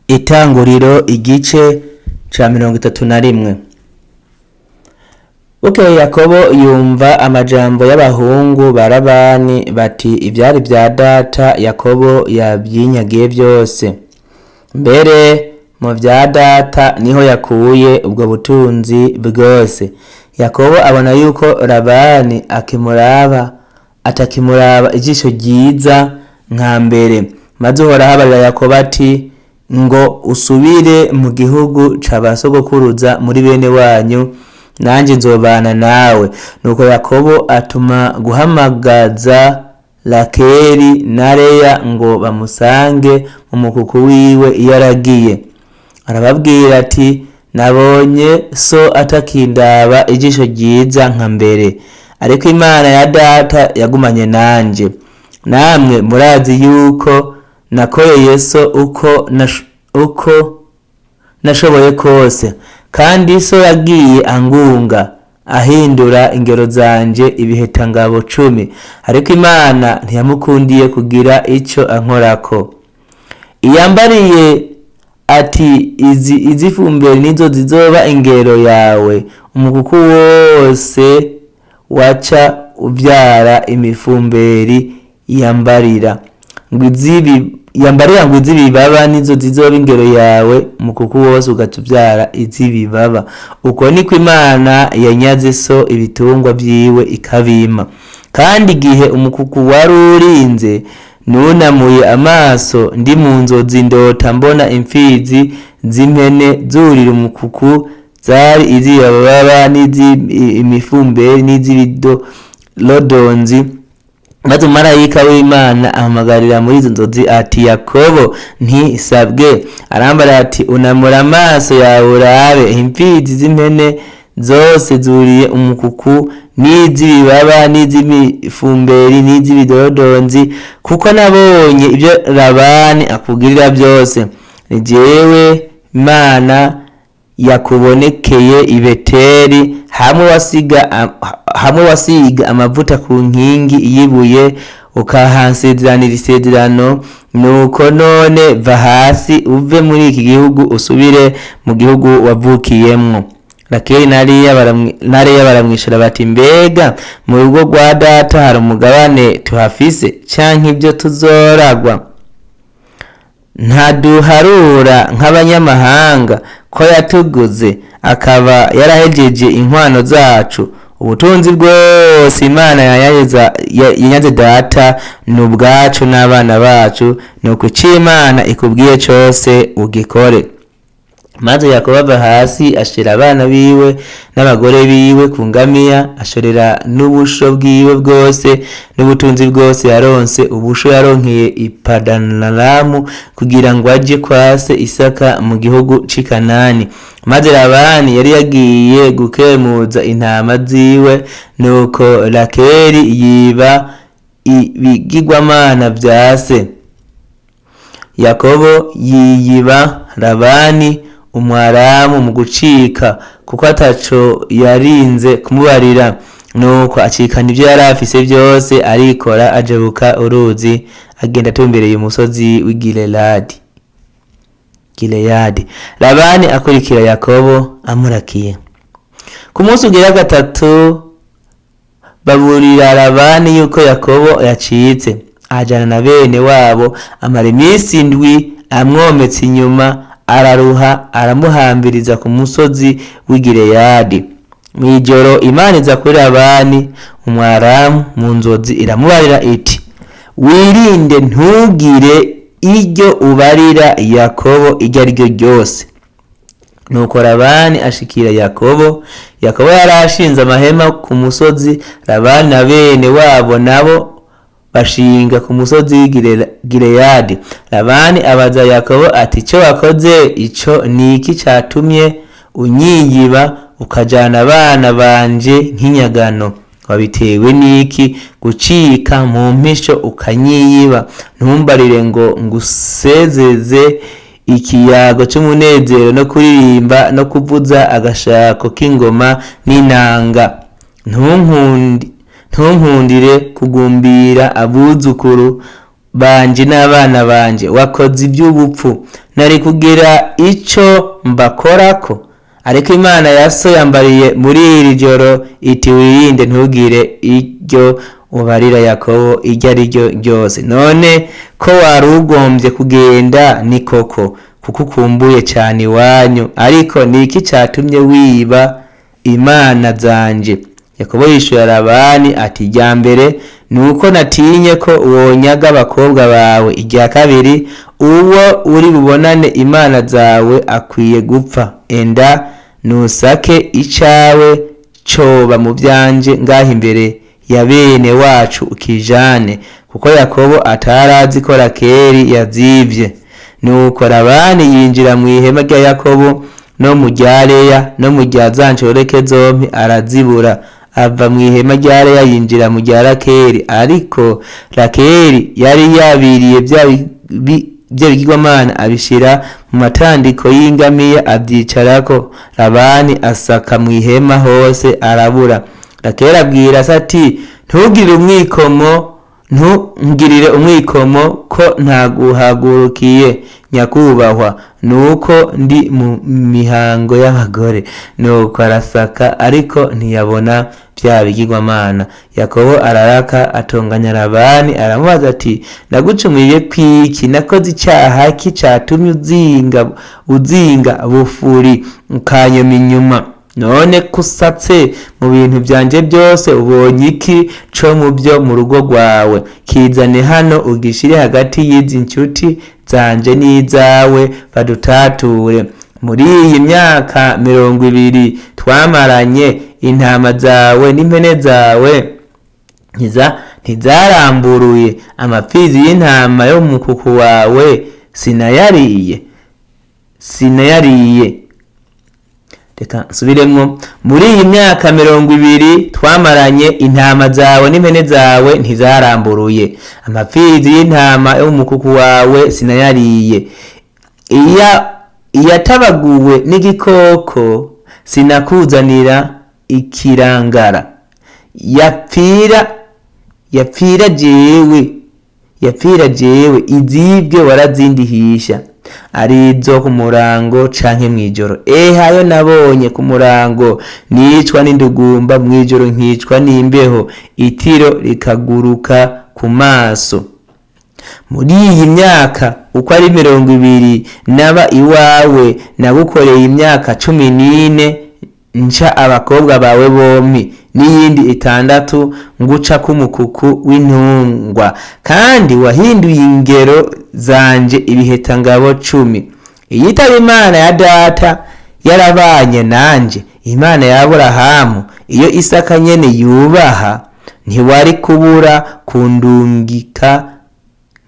Itanguriro igice ca 31. Bukeye Yakobo yumva amajambo y'abahungu ba Labani bati ivyari vya data Yakobo yavyinyagiye vyose. Mbere mu vya data niho yakuye ubwo butunzi bwose. Yakobo abona yuko Labani akimuraba atakimuraba ijisho ryiza nka mbere. Maze Uhoraho abarira Yakobo ati ngo usubire mu gihugu ca ba sogokuruza muri bene wanyu nanje nzobana nawe. Nuko Yakobo atuma guhamagaza Rakeli na Leya ngo bamusange mu mukuku wiwe iyo aragiye. Arababwira ati nabonye so atakindaba ijisho ryiza nka mbere, ariko Imana ya data yagumanye nanje. Namwe murazi yuko nakoreye so uko nashoboye kose, kandi so yagiye angunga ahindura ingero zanje ibihetangabo 10, ariko Imana ntiyamukundiye kugira ico ankorako. Iyambariye ati izi izifumberi nizo zizoba ingero yawe, umukuku wose waca uvyara imifumberi yambarira ngo izibi yambarira ngo iz'ibibaba nizo zizoba ingero yawe, umukuku wose ugaca uvyara iz'ibibaba. Uko niko Imana yanyaze so ibitungwa vyiwe ikabima. Kandi igihe umukuku wari urinze nunamuye amaso ndi mu nzozi ndota mbona imfizi z'impene zurira umukuku, zari iz'ibibaba n'iz'imifumberi n'iz'ibidolodonzi. Maze umumarayika w'Imana ahamagarira muri izo nzozi ati Yakobo, nti sabwe. Arambara ati unamura amaso yawe urabe imfizi z'impene zose zuriye umukuku n'iz'ibibaba n'iz'imifumberi n'iz'ibidodonzi, kuko nabonye ibyo Labani akugirira byose. Ni jewe Imana yakubonekeye i Beteli, hamwe wasiga amavuta ku nkingi y'ibuye ukahansezeranira isezerano. Nuko none va hasi uve muri iki gihugu usubire mu gihugu wavukiyemwo. Rakeli na Leya baramwishura bati mbega mu rugo rwa data hari umugabane tuhafise canke ibyo tuzoragwa? Ntaduharura nk'abanyamahanga ko yatuguze akaba yarahejeje inkwano zacu? Ubutunzi bwose Imana yanyaze data ni ubwacu n'abana bacu. Nuko ico Imana ikubwiye cose ugikore. Maze Yakobo ava hasi ashira abana biwe n'abagore biwe ku ngamiya, ashorera n'ubusho bwiwe bwose n'ubutunzi bwose yaronse, ubusho yaronkeye i Padanaramu, kugira ngo aje kwa se Isaka mu gihugu c'i Kanani. Maze Labani yari yagiye gukemuza intama ziwe, nuko Rakeli yiba ibigirwamana vya se. Yakobo yiyiba Labani Umwaramu mu gucika, kuko ataco yarinze kumubarira. Nuko acikana ivyo yari afise vyose, arikora ajabuka uruzi, agenda atumbereye umusozi w'i Gileyadi. Labani akurikira Yakobo amurakiye. Ku munsi ugira gatatu baburira Labani yuko Yakobo yacitse, ajana na bene wabo, amara iminsi 7 amwometse inyuma, araruha, aramuhambiriza ku musozi w'i Gileyadi. Mw'ijoro Imana iza kuri Labani Umwaramu mu nzozi, iramubarira iti wirinde ntugire iryo ubarira Yakobo iryo ari ryo ryose. Nuko Labani ashikira Yakobo. Yakobo yari ashinze amahema ku musozi, Labani na bene wabo nabo bashinga ku musozi w'i Gileyadi. Labani abaza Yakobo ati ico wakoze ico ni iki catumye unyiyiba ukajana abana banje nk'inyagano? Wabitewe n'iki gucika mu mpisho ukanyiyiba? Ntumbarire ngo ngusezeze ikiyago c'umunezero no kuririmba no kuvuza agashako k'ingoma n'inanga. Ntunkundire kugumbira abuzukuru banje n'abana banje, wakoze iby'ubupfu. Nari kugira ico mbakorako, ariko Imana ya so yambariye muri iri joro iti: 'Wirinde, ntugire iryo ubarira Yakobo iryo ari ryo ryose.' None ko wari ugombye kugenda, ni koko, kuko ukumbuye cyane iwanyu, ariko ni iki catumye wiba imana zanje?" Yakobo yishyura Labani ati: "Irya mbere ni uko natinye ko wonyaga abakobwa bawe. Irya kabiri, uwo uri bubonane imana zawe akwiye gupfa. Enda nusake icawe coba mu byanje ngaho imbere ya bene wacu, ukijane." Kuko Yakobo atarazi ko Rakeli yazivye. Nuko Labani yinjira mu ihema rya Yakobo no mu rya Leya no mu rya za nshoreke zompi, arazibura. Ava mu ihema rya Leya, yinjira mu rya Rakeli. Ariko Rakeli yari yabiriye bya bigirwamana, abishira mu matandiko y'ingamiya, abyicarako. Labani asaka mu ihema hose, arabura. Rakeli abwira se ati: "Ntugire umwikomo, ntungirire umwikomo ko ntaguhagurukiye, nyakubahwa, nuko ndi mu mihango y'abagore." Nuko arasaka, ariko ntiyabona bya bigirwamana. Yakobo araraka, atonganya Labani, aramubaza ati: "Nagucumuye kwiki? Nakoze icyaha ki catumye uzinga bufuri ukanyoma inyuma? None kusatse mu bintu byanje byose, ubonye iki co mu byo mu rugo rwawe? Kizane hano, ugishire hagati y'izi nshuti zanje n'izawe, badutature. Muri iyi myaka 20 twamaranye, intama zawe n'impene zawe ntizaramburuye, amapfizi y'intama yo mu mukuku wawe sinayariye." Reka nsubiremwo. Muri iyi myaka 20 twamaranye, intama zawe n'impene zawe ntizaramburuye, amapfizi y'intama yo mu mukuku wawe sinayariye, iyatabaguwe n'igikoko sinakuzanira ikirangara. Yapfira jewe, izibwe warazindihisha, arizo ku murango canke mw'ijoro. Ehayo nabonye ku murango nicwa n'indugumba, mw'ijoro nkicwa n'imbeho, itiro rikaguruka ku maso. Muri iyi myaka uko ari 20 naba iwawe, nagukoreye imyaka 14 nca abakobwa bawe bompi, n'iyindi 6 nguca k'umukuku w'intungwa, kandi wahinduye ingero zanje ibihetangabo 10. Iyitaba Imana ya data yarabanye nanje, Imana ya Aburahamu, iyo Isaka nyene yubaha, ntiwari kubura kundungika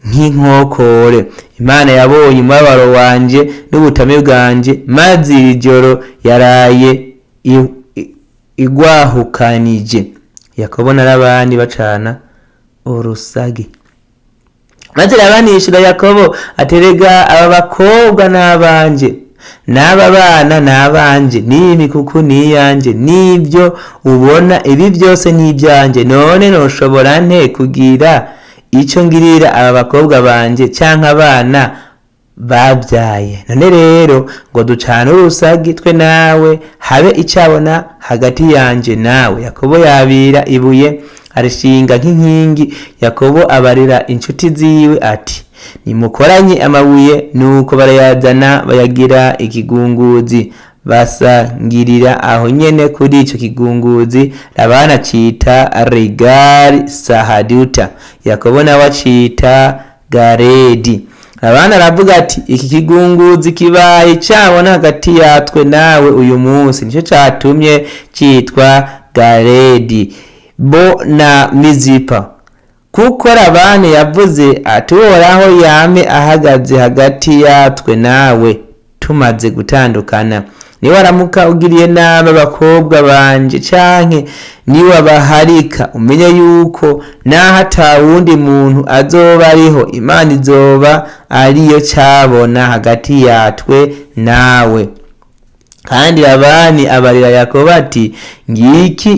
nk'inkokore. Imana yabonye umubabaro wanje n'ubutame bwanje, maze iri joro yaraye igwahukanije." Yakobo na Labani bacana urusagi. Maze Labani yishura Yakobo aterega: "Aba bakobwa n'abanje, n'aba bana n'abanje, n'iyi mikuku n'iyanjye, n'ibyo ubona ibi byose n'ibyanjye. None noshobora nte kugira icyo ngirira aba bakobwa banje canke abana babyaye? None rero ngo ducane urusagi, twe nawe, habe icabona hagati yanje nawe." Yakobo yabira ibuye, arishinga nk'inkingi. Yakobo abarira inshuti ziwe ati: "Nimukoranye amabuye." Nuko barayazana, bayagira ikigunguzi, basangirira aho nyene kuri ico kigunguzi. Labani acita Regari Sahaduta, Yakobo nawe acita Garedi. Labani aravuga ati: "Iki kigunguzi kibaye cabona hagati yatwe nawe uyu munsi." Nico catumye citwa Garedi bo na Mizipa, kuko Labani yavuze ati: "Uhoraho yame ahagaze hagati yatwe nawe tumaze gutandukana. Niwaramuka ugiriye nabi abakobwa banje canke niwabaharika, umenye yuko naho ata wundi muntu azoba ariho, Imana izoba ariyo cabona hagati yatwe nawe." Kandi Labani abarira Yakobo ati: "Ngiki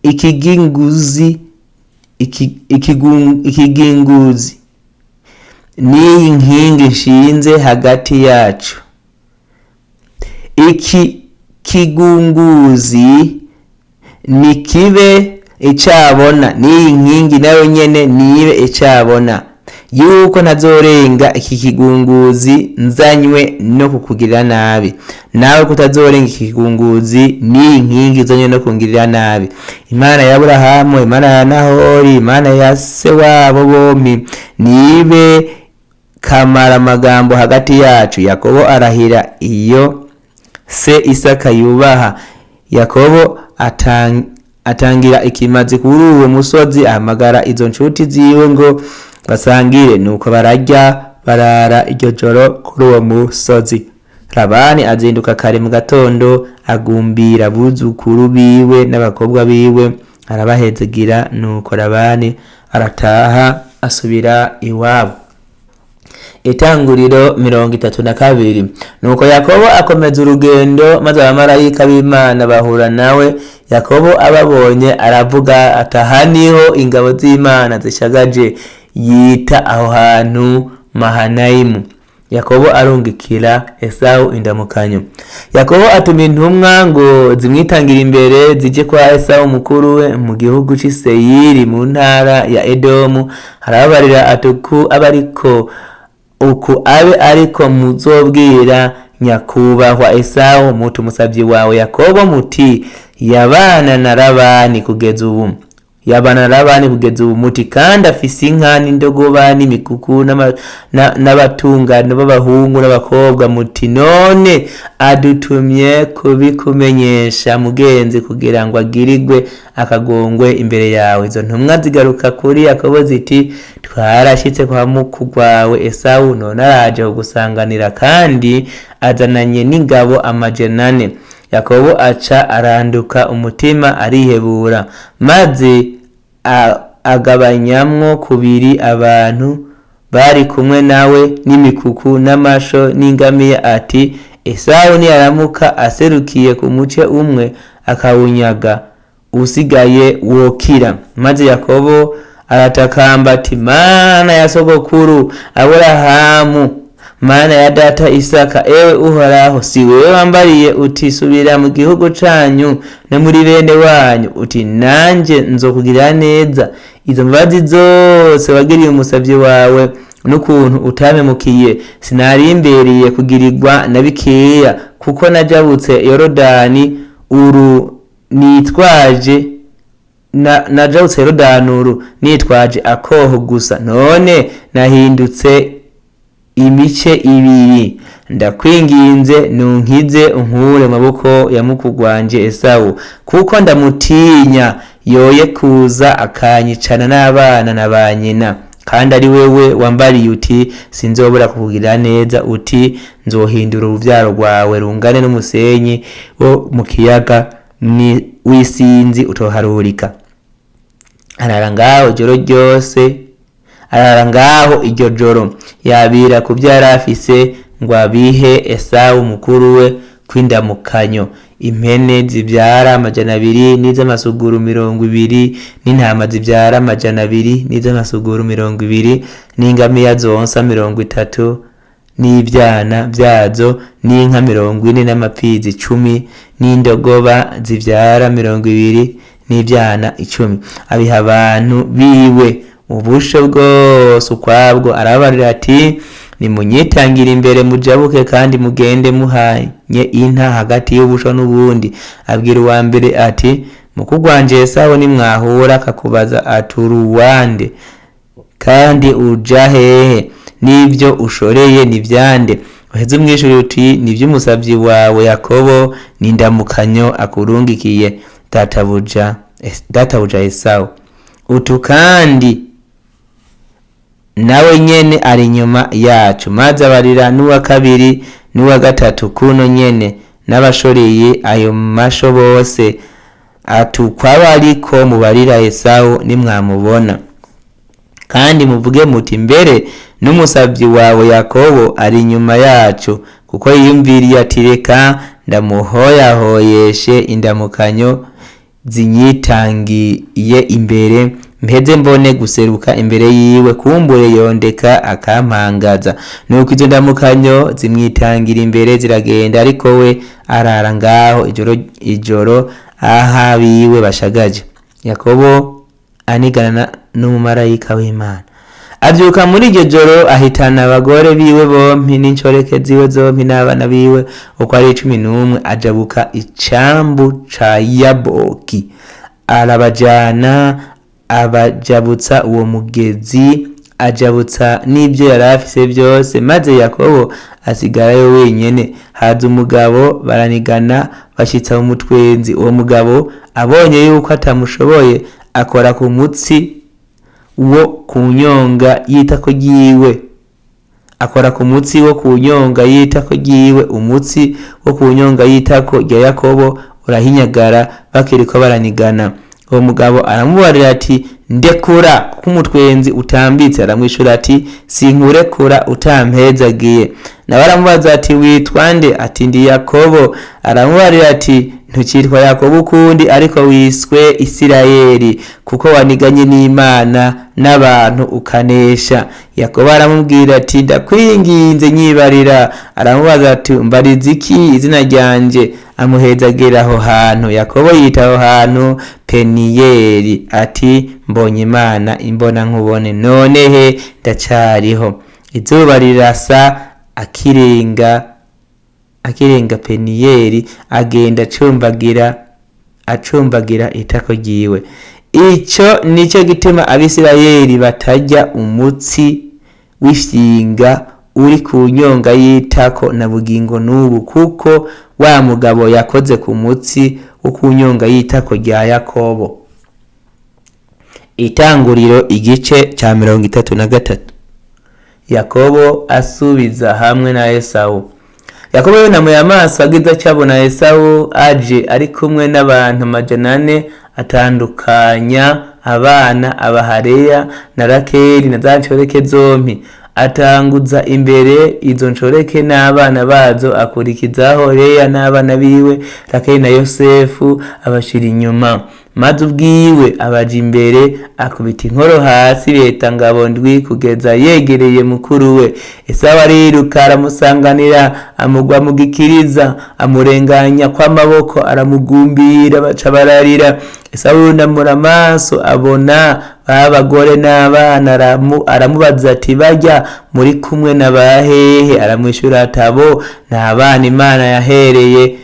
ikiginguzi." Ikiginguzi n'iyi nkingi nshinze hagati yacu, iki kigunguzi nikibe icabona, n'iyi nkingi nayo nyene nibe icabona, yuko ntazorenga iki kigunguzi nzanywe no kukugirira nabi, nawe kutazorenga iki kigunguzi n'iyi nkingi nzanywe no kungirira nabi. Imana ya Aburahamu, Imana ya Nahori, Imana ya se wabo bompi nibe kamara amagambo hagati yacu. Yakobo arahira iyo se Isaka yubaha. Yakobo atangira ikimazi kuri uwo musozi, ahamagara izo nshuti ziwe ngo basangire. Nuko bararya, barara iryo joro kuri uwo musozi. Labani azinduka kare mu gatondo, agumbira abuzukuru biwe n'abakobwa biwe, arabahezagira. Nuko Labani arataha asubira iwabo. Itanguriro 32. Nuko Yakobo akomeza urugendo, maze abamarayika b'Imana bahura nawe. Yakobo ababonye aravuga ati: "Aha niho ingabo z'Imana zishagaje." Yita aho hantu Mahanayimu. Yakobo arungikira Esawu indamukanyo. Yakobo atuma intumwa ngo zimwitangire imbere, zije kwa Esawu mukuru we mu gihugu c'i Seyiri mu ntara ya Edomu. Arababarira ati: "Uku abe ariko, uku abe ariko muzobwira nyakubahwa Esawu muti: umusavyi wawe Yakobo, muti: yabana na Labani kugeza ubu, yabana na Labani kugeza ubu, muti kandi afise inka n'indogoba n'imikuku n'abatungano b'abahungu n'abakobwa, muti: none adutumye kubikumenyesha mugenzi, kugira ngo agirirwe akagongwe imbere yawe." Izo ntumwa zigaruka kuri Yakobo ziti: "Twarashitse kwa mukuru wawe Esawu, none araje kugusanganira, kandi azananye n'ingabo 400." Yakobo aca aranduka umutima, arihebura, maze agabanyamwo kubiri abantu bari kumwe nawe, n'imikuku n'amasho n'ingamiya, ati: "Esawu niyaramuka aserukiye ku muce umwe akawunyaga, usigaye wokira." Maze Yakobo aratakamba ati: "Mana ya sogokuru Aburahamu, Mana ya data Isaka, ewe Uhoraho, si wewe wambariye uti: 'Subira mu gihugu canyu no muri bene wanyu,' uti: 'Nanje nzokugirira neza'? Izo mbabazi zose wagiriye umusavyi wawe n'ukuntu utampemukiye, sinarimbereye kugirirwa na bikeya, kuko najabutse Yorodani uru nitwaje najabutse Yorodani uru nitwaje akoho gusa, none nahindutse imice ibiri. Ndakwinginze, nunkize, unkure mu maboko ya mukuru wanje Esawu, kuko ndamutinya, yoye kuza akanyicana n'abana na ba nyina. Kandi ari wewe wambariye uti: 'Sinzobura kukugirira neza,' uti: 'Nzohindura uruvyaro rwawe rungane n'umusenyi wo mu kiyaga w'isinzi utoharurika.'" Arara ngaho ijoro ryose, arara ngaho iryo joro, yabira ku byo yari afise ngo abihe Esawu mukuru we kw'indamukanyo: impene zibyara 200 n'iz'amasuguru 20, n'intama zibyara 200 n'iz'amasuguru 20, n'ingamiya zonsa 30 n'ivyana vyazo, n'inka 40 n'amapfizi 10, n'indogoba zivyara 20 n'ivyana 10. Abiha abantu biwe, ubusho bwose ukwabwo. Arabarira ati: "Nimunyitangire imbere mujabuke, kandi mugende muhanye inta hagati y'ubusho n'ubundi." Abwira uwa mbere ati: "Mukuru wanje Esawu nimwahura akakubaza ati: 'Uri uwande, kandi uja hehe, n'ivyo ushoreye ni vyande?' Uheze umwishure uti: 'Ni ivy'umusavyi wawe Yakobo, n'indamukanyo akurungikiye databuja Esawu.' Utu kandi nawe nyene ari inyuma yacu." Maze abarira n'uwa kabiri n'uwa gatatu kuno nyene, n'abashoreye ayo masho bose, ati: "Ukwaba ariko mubarira Esawu nimwamubona, kandi muvuge muti: 'Mbere n'umusavyi wawe Yakobo ari inyuma yacu,' kuko yiyumviriye ati: 'Reka ndamuhoyahoyeshe indamukanyo zinyitangiye imbere." Mpeze mbone guseruka imbere yiwe, kumbure yondeka akampangaza. Nuko izo ndamukanyo zimwitangira imbere ziragenda, ariko we arara ngaho ijoro ijoro aho abiwe bashagaje. Yakobo anigana n'umumarayika w'Imana. Avyuka muri iryo joro, ahitana abagore biwe bompi n'inshoreke ziwe zompi n'abana biwe uko ari 11, ajabuka icambu ca Yaboki, arabajana, abajabutsa uwo mugezi, ajabutsa n'ibyo yari afise byose. Maze Yakobo asigarayo wenyene. Haza umugabo, baranigana, bashitsa mu mutwenzi. Uwo mugabo abonye yuko atamushoboye, akora ku mutsi wo ku nyonga y'itako ryiwe, akora ku mutsi wo ku nyonga y'itako ryiwe. Umutsi wo ku nyonga y'itako rya Yakobo urahinyagara bakiriko baranigana. Uwo mugabo aramubarira ati: "Ndekura, kuko umutwenzi utambitse." Aramwishura ati: "Sinkurekura utampezagiye." Nawe aramubaza ati: "Witwa nde?" Ati: "Ndi Yakobo." Aramubarira ati: "Ntukitwa Yakobo ukundi, ariko wiswe Isirayeli, kuko waniganye n'Imana n'abantu ukanesha." Yakobo aramubwira ati: "Ndakwinginze, nyibarira." Aramubaza ati: "Mbariza iki?" "Izina ryanje." Amuhezagira aho hantu. Yakobo yita aho hantu Peniyeli, ati: "Mbonye Imana imbona nkubone, none he ndacariho." Izuba rirasa, akirenga Peniyeli, agenda acumbagira itako ryiwe. Ico nico gituma Abisirayeli batarya umutsi w'ifyinga uri ku nyonga y'itako na bugingo n'ubu, kuko wa mugabo yakoze ku mutsi wo ku nyonga y'itako rya Yakobo. Itanguriro igice ca 33. Yakobo asubiza hamwe na Esawu. Yakobo yunamuye amaso, agize atyo abona Esawu aje ari kumwe n'abantu 400. Atandukanya abana, abaha Leya na Rakeli na za nshoreke zompi. Atanguza imbere izo nshoreke n'abana bazo, akurikizaho Leya n'abana biwe, Rakeli na Yosefu abashira inyuma. Maze ubwiwe abaja imbere, akubita inkoro hasi beta ngabo ndwi, kugeza yegereye mukuru we. Esawu ariruka, aramusanganira, amugwa mu gikiriza, amurenganya kw'amaboko, aramugumbira, baca bararira. Esawu yunamura amaso, abona ba bagore n'abana, aramubaza ati: "Barya muri kumwe na bahehe?" Aramwishura ati: "Abo ni abana Imana yahereye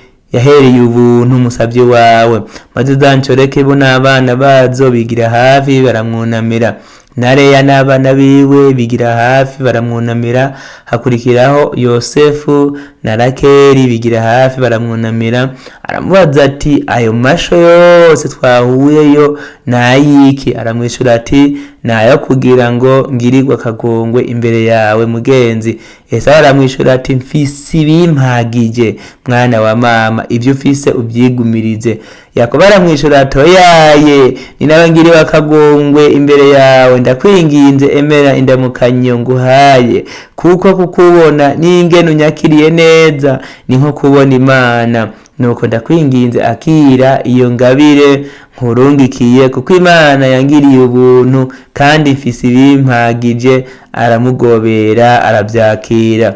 ubuntu umusavyi wawe." Maze za nshoreke bo n'abana bazo bigira hafi, baramwunamira. Na Leya n'abana biwe bigira hafi, baramwunamira. Hakurikiraho Yosefu na Rakeli, bigira hafi, baramwunamira. Aramubaza ati: "Ayo masho yose twahuyeyo nayiki?" Aramwishura ati: "Nayo kugira ngo ngirirwe akagongwe imbere yawe, mugenzi." Esawu aramwishura ati: "Mfise ibimpagije, mwana wa mama, ibyo ufise ubyigumirize." Yakobo aramwishura ati: "Oyaye, ni nawe ngiriwe akagongwe imbere yawe, ndakwinginze emera indamukanyo nguhaye, kuko kukubona n'ingene unyakiriye neza ni nko kubona Imana. Nuko ndakwinginze, akira iyo ngabire nkurungikiye, kuko Imana yangiriye ubuntu kandi mfise ibimpagije." Aramugobera, arabyakira.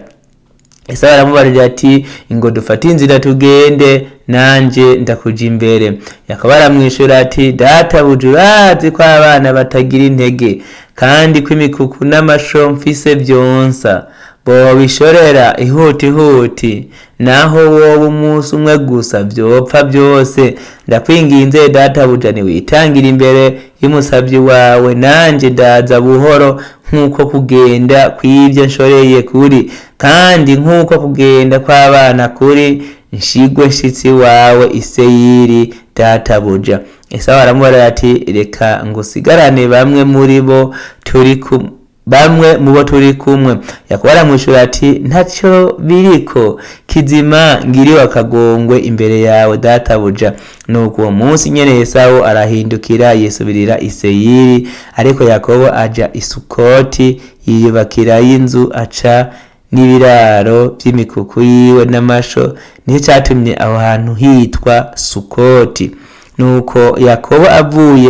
Esawu aramubarira ati: "Ngo dufate inzira tugende, nanje ndakuja imbere." Yakobo aramwishura ati: "Databuja, urazi ko abana batagira intege, kandi ko imikuku n'amasho mfise vyonsa, bobishorera ihutihuti, naho woba umunsi umwe gusa vyopfa byose. Ndakwinginze, databuja, niwitangira imbere y'umusavyi wawe, nanje ndaza buhoro nk'uko kugenda kw'ivyo nshoreye kuri, kandi nk'uko kugenda kw'abana kuri, nshigwe nshitsi wawe i Seyiri, databuja." Esawu aramubarira ati: "Reka ngusigarane bamwe muri bo turi kumwe, bamwe mu bo turi kumwe." Yakobo aramwishura ati: "Ntacyo biriko, kizima ngiriwe akagongwe imbere yawe, databuja." Nuko uwo munsi nyene Esawu arahindukira, yisubirira i Seyiri, ariko Yakobo aja i Sukoti, yiyubakirayo inzu, aca n'ibiraro vy'imikuku yiwe n'amasho. Nico catumye aho hantu hitwa Sukoti. Nuko Yakobo avuye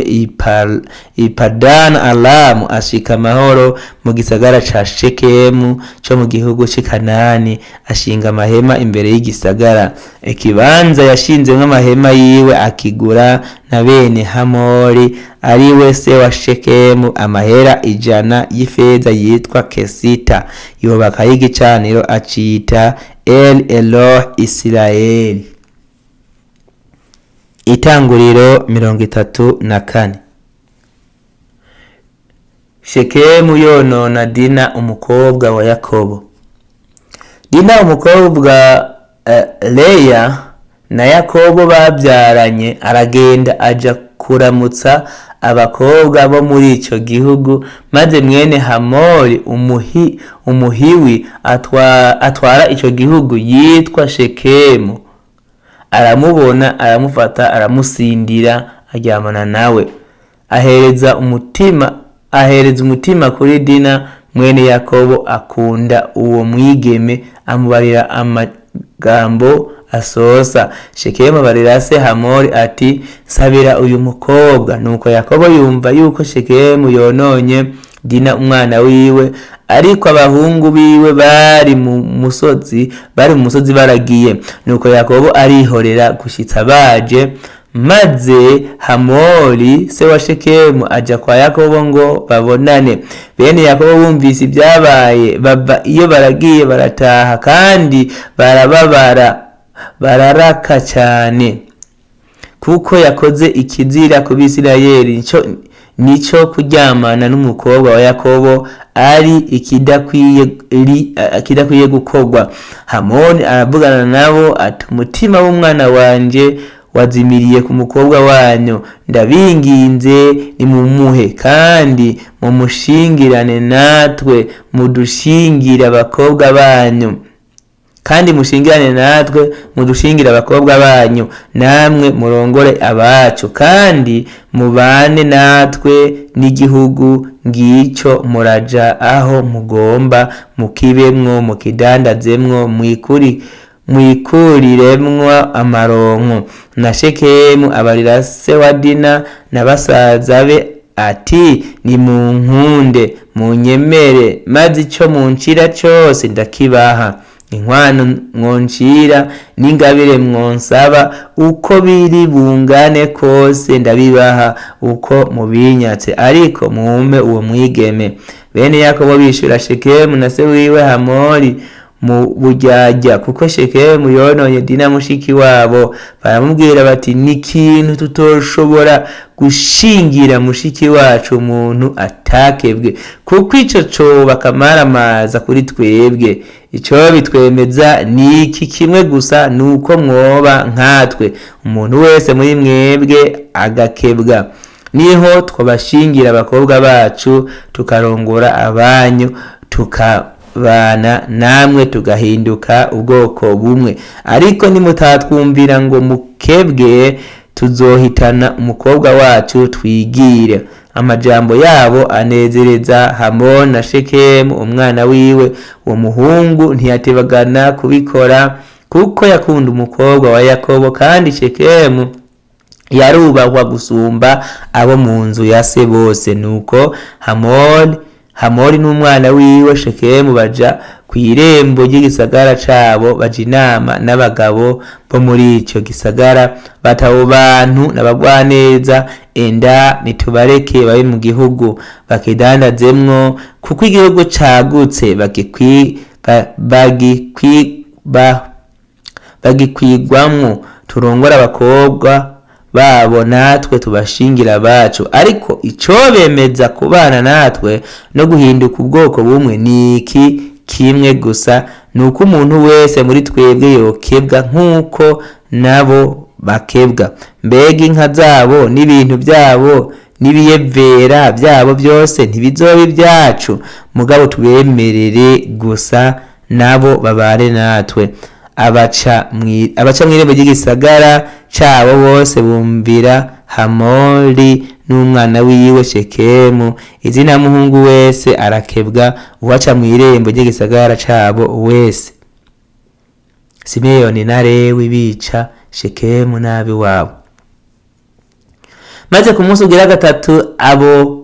i Padana Aramu ashika amahoro mu gisagara ca Shekemu co mu gihugu c'i Kanani, ashinga amahema imbere y'igisagara. Ikibanza yashinzemwo amahema yiwe akigura na bene Hamori, ari we se wa Shekemu, amahera 100 y'ifeza yitwa Kesita. Yubakayo igicaniro acita El Elohe Isirayeli. Itanguriro 34. Shekemu yonona Dina umukobwa wa Yakobo. Dina umukobwa Leya na Yakobo babyaranye, aragenda aja kuramutsa abakobwa bo muri ico gihugu, maze mwene Hamori umuhiwi atwara ico gihugu yitwa Shekemu aramubona, aramufata, aramusindira, aryamana nawe. Ahereza umutima kuri Dina mwene Yakobo, akunda uwo mwigeme, amubarira amagambo asosa. Shekemu abarira se Hamori ati: "Sabira uyu mukobwa." Nuko Yakobo yumva yuko Shekemu yononye Dina umwana wiwe, ariko abahungu biwe bari mu musozi baragiye. Nuko Yakobo arihorera gushitsa baje. Maze Hamori se wa Shekemu aja kwa Yakobo ngo babonane. Bene Yakobo bumvise ibyabaye, bava iyo baragiye barataha, kandi barababara, bararaka cyane, kuko yakoze ikizira ku Bisirayeli, nico kuryamana n'umukobwa wa Yakobo ari ikidakwiye gukorwa. Hamoni aravugana nabo ati: "Umutima w'umwana wanje wazimiriye ku mukobwa wanyu. Ndabinginze, nimumuhe kandi mumushingirane natwe, mudushingire abakobwa banyu, kandi mushingirane natwe, mudushingire abakobwa banyu, namwe murongore abacu, kandi mubane natwe, n'igihugu ngicyo, muraja aho mugomba, mukibemwo, mukidandazemwo, mwikuriremwo amaronko." Na Shekemu abarira se wa Dina na basaza be ati: "Nimunkunde, munyemere, maze ico muncira cose ndakibaha. Inkwano mwoncira n'ingabire mwonsaba, uko biri bungane kose, ndabibaha uko mubinyatse, ariko mumpe uwo mwigeme." Bene Yakobo bishura Shekemu na se wiwe Hamori mu buryarya, kuko Shekemu yononye Dina mushiki wabo. Baramubwira bati: "Ni ikintu tutoshobora gushingira mushiki wacu umuntu atakebwe, kuko ico coba akamaramaza kuri twebwe. Ico bitwemeza ni iki kimwe gusa, nuko mwoba nkatwe, umuntu wese muri mwebwe agakebwa, niho twabashingira abakobwa bacu, tukarongora abanyu, tukabana namwe, tugahinduka ubwoko bumwe. Ariko nimutatwumvira ngo mukebwe, tuzohitana umukobwa wacu twigire." Amajambo yabo anezereza Hamoni na Shekemu umwana wiwe. Uwo muhungu ntiyatebagana kubikora, kuko yakunda umukobwa wa Yakobo, kandi Shekemu yarubahwa gusumba abo mu nzu ya se bose. Nuko Hamori n'umwana wiwe Shekemu baja ku irembo ry'igisagara cabo, baja inama n'abagabo bo muri ico gisagara, bati: "Abo bantu n'abagwaneza, enda nitubareke babe mu gihugu, bakidandazemwo, kuko igihugu cagutse, bagikwigwamwo. Turongore abakobwa babo, natwe tubashingira abacu. Ariko icobemeza kubana natwe no guhinduka ubwoko bumwe ni iki kimwe gusa, ni uko umuntu wese muri twebwe yokebwa nk'uko nabo bakebwa. Mbega inka zabo n'ibintu byabo n'ibiyevera byabo byose ntibizoba ibyacu? Mugabo tubemerere gusa nabo babane natwe." Abaca mw'irembo ry'igisagara cabo bose bumvira Hamori n'umwana wiwe Shekemu. Izina muhungu wese arakebwa, uwaca mw'irembo ry'igisagara cabo wese. Simeyoni na Lewi bica Shekemu n'ab'iwabo. Maze ku munsi ugira gatatu, abo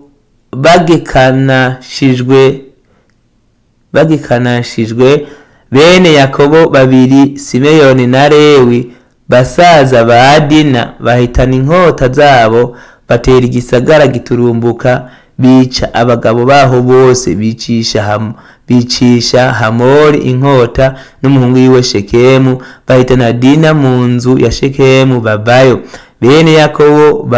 bagekanashijwe bene Yakobo babiri, Simeyoni na Lewi, basaza ba Dina, bahitana inkota zabo, batera igisagara giturumbuka, bica abagabo baho bose, bicisha Hamori inkota n'umuhungu wiwe Shekemu, bahitana Dina mu nzu ya Shekemu, bavayo. Bene Yakobo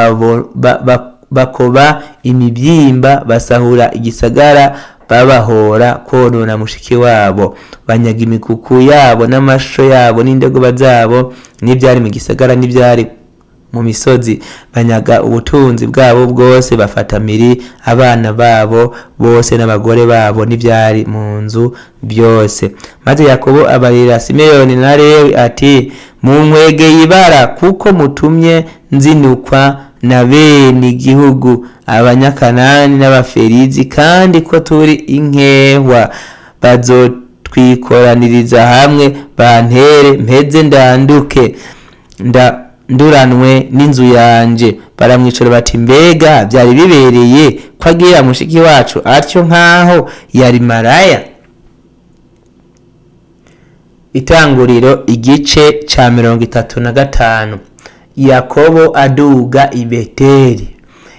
bakoba imibyimba, basahura igisagara, babahora konona mushiki wabo. Banyaga imikuku yabo n'amasho yabo n'indogoba zabo n'ibyari mu gisagara n'ibyari mu misozi. Banyaga ubutunzi bwabo bwose, bafata miri abana babo bose n'abagore babo n'ibyari mu nzu byose. Maze Yakobo abarira Simeyoni na Lewi ati: "Munkwegeye ibara, kuko mutumye nzinukwa na bene igihugu, Abanyakanani n'Abaferizi, kandi ko turi inkehwa bazotwikoraniriza hamwe, bantere, mpeze ndanduke, nduranwe n'inzu yanje." Baramwicara bati: "Mbega byari bibereye ko agira mushiki wacu atyo, nk'aho yari maraya?" Itanguriro igice ca 35. Yakobo aduga i Beteli.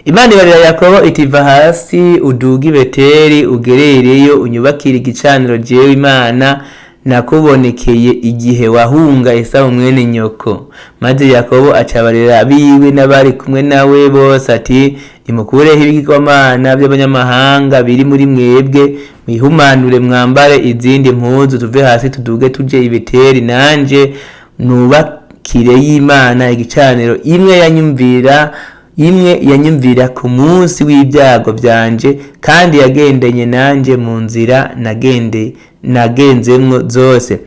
Imana ibarira Yakobo iti: "Va hasi uduga i Beteli, ugerereyo unyubakire igicaniro jewe Imana nakubonekeye igihe wahunga Esawu mwene nyoko." Maze Yakobo acabarira abiwe n'abari kumwe nawe bose ati: "Nimukureho ibigirwamana by'abanyamahanga biri muri mwebwe, mwihumanure, mwambare izindi mpuzu, tuve hasi tuduge tuje i Beteli, nanje nubakire y'Imana igicaniro, imwe yanyumvira ku munsi w'ibyago byanje, kandi yagendanye nanje mu nzira nagenzemwo zose."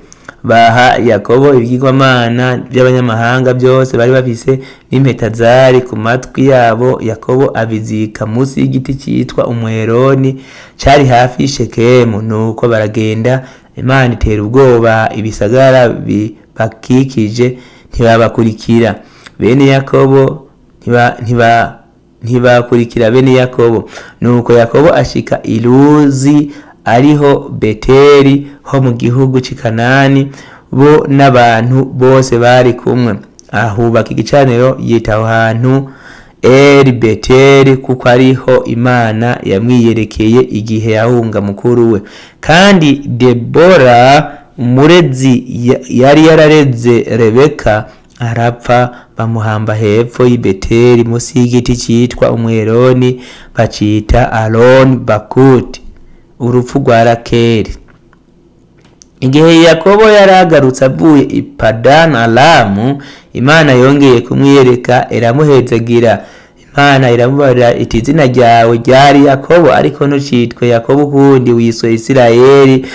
Baha Yakobo ibigirwamana by'abanyamahanga byose bari bafise n'impeta zari ku matwi yabo. Yakobo abizika munsi y'igiti cyitwa umweroni cari hafi y'Ishekemu. Nuko baragenda, Imana itera ubwoba ibisagara bibakikije, ntibabakurikira bene Yakobo, ntibakurikira bene Yakobo. Nuko Yakobo ashika i Luzi, ariho Beteli, ho mu gihugu c'i Kanani, bo n'abantu bose bari kumwe. Ahubaka igicaniro, yita aho hantu Eri Beteli, kuko ariho Imana yamwiyerekeye igihe yahunga mukuru we. Kandi Debora, umurezi yari yarareze Rebeka, arapfa, bamuhamba hepfo y'i Beteli munsi y'igiti cyitwa umweroni, bacita Aloni Bakuti. Urupfu rwa Rakeli. Igihe Yakobo yari agarutse avuye i Padani Aramu, Imana yongeye kumwiyereka, iramuhezagira. Imana iramubarira iti: "Izina ryawe ryari Yakobo, ariko ntucitwe Yakobo ukundi, wiswe Isirayeli."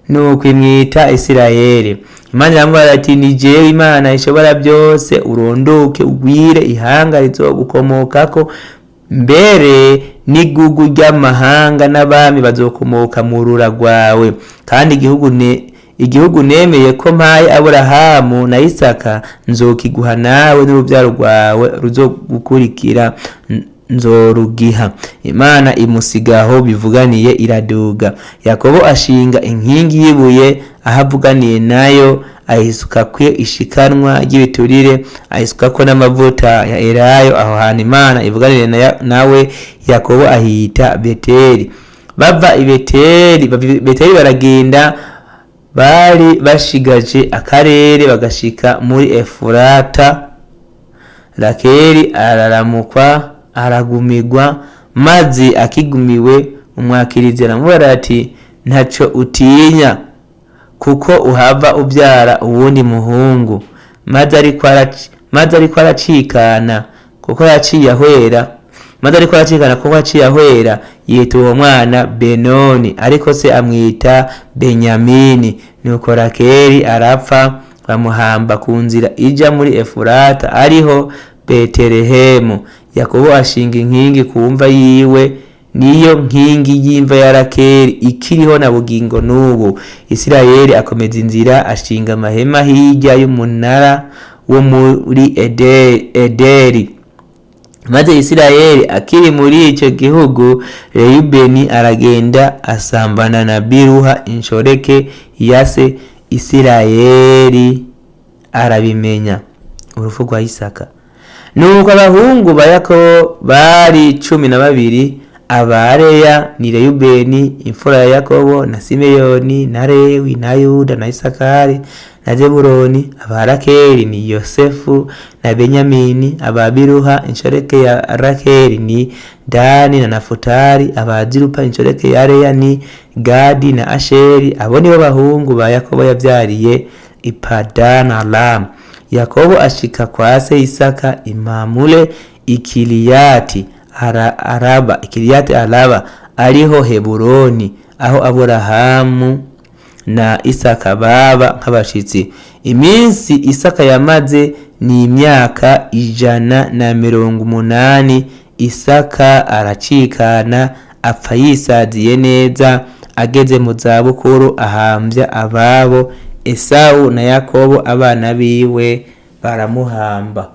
Nuko imwita Isirayeli. Imana iramubarira ati: "Ni jewe Imana ishobora byose, urondoke ugwire, ihanga rizogukomokako, mbere n'igugu ry'amahanga n'abami bazokomoka mu rura rwawe. Kandi igihugu nemeye ko mpaye Aburahamu na Isaka nzokiguha nawe n'urubyaro rwawe ruzogukurikira nzorugiha." Imana imusigaho bivuganiye, iraduga. Yakobo ashinga inkingi y'ibuye aho avuganiye nayo, ayisukako ishikanwa ry'ibiturire, ayisukako n'amavuta ya elayo. Aho hantu Imana ivuganire nawe, Yakobo ahita Beteli. Bava i Beteli, bava i Beteli baragenda, bari bashigaje akarere, bagashika muri Efurata. Rakeli araramukwa, aragumigwa. Maze akigumiwe, umwakirizi aramubwira ati: "Ntaco utinya, kuko uhava ubyara uwundi muhungu." Maze ariko aracikana kuko yaciye ahwera, maze ariko aracikana kuko yaciye ahwera, yita uwo mwana Benoni, ariko se amwita Benyamini. Nuko Rakeli arapfa, bamuhamba ku nzira ija muri Efurata, ariho Betelehemu. Yakobo ashinga inkingi ku mva yiwe, niyo nkingi y'imva ya Rakeli ikiriho na bugingo n'ubu. Isirayeli akomeza inzira, ashinga amahema hirya y'umunara wo muri Ederi. Maze Isirayeli akiri muri icyo gihugu, Reyubeni aragenda asambana na Biruha inshoreke ya se. Isirayeli arabimenya. Urupfu rwa Isaka. Nuko abahungu ba Yakobo bari 12: aba Leya ni Reyubeni imfura ya Yakobo, na Simeyoni na Lewi na Yuda na Isakari na Zebuloni. Aba Rakeli ni Yosefu na Benyamini. Aba Biruha inshoreke ya Rakeli ni Dani na Nafutali. Aba Zilupa inshoreke ya Leya ni Gadi na Asheri. Abo nibo bahungu ba Yakobo yavyariye i Padanaramu. Yakobo ashika kwa se Isaka imamule ikiliyati araba, ikiliyati Araba, ariho Heburoni, aho Aburahamu na Isaka baba nk'abashitsi. Iminsi Isaka yamaze ni imyaka 180. Isaka aracikana, apfa yisaziye neza, ageze mu zabukuru, ahambya ababo. Esawu na Yakobo abana biwe baramuhamba.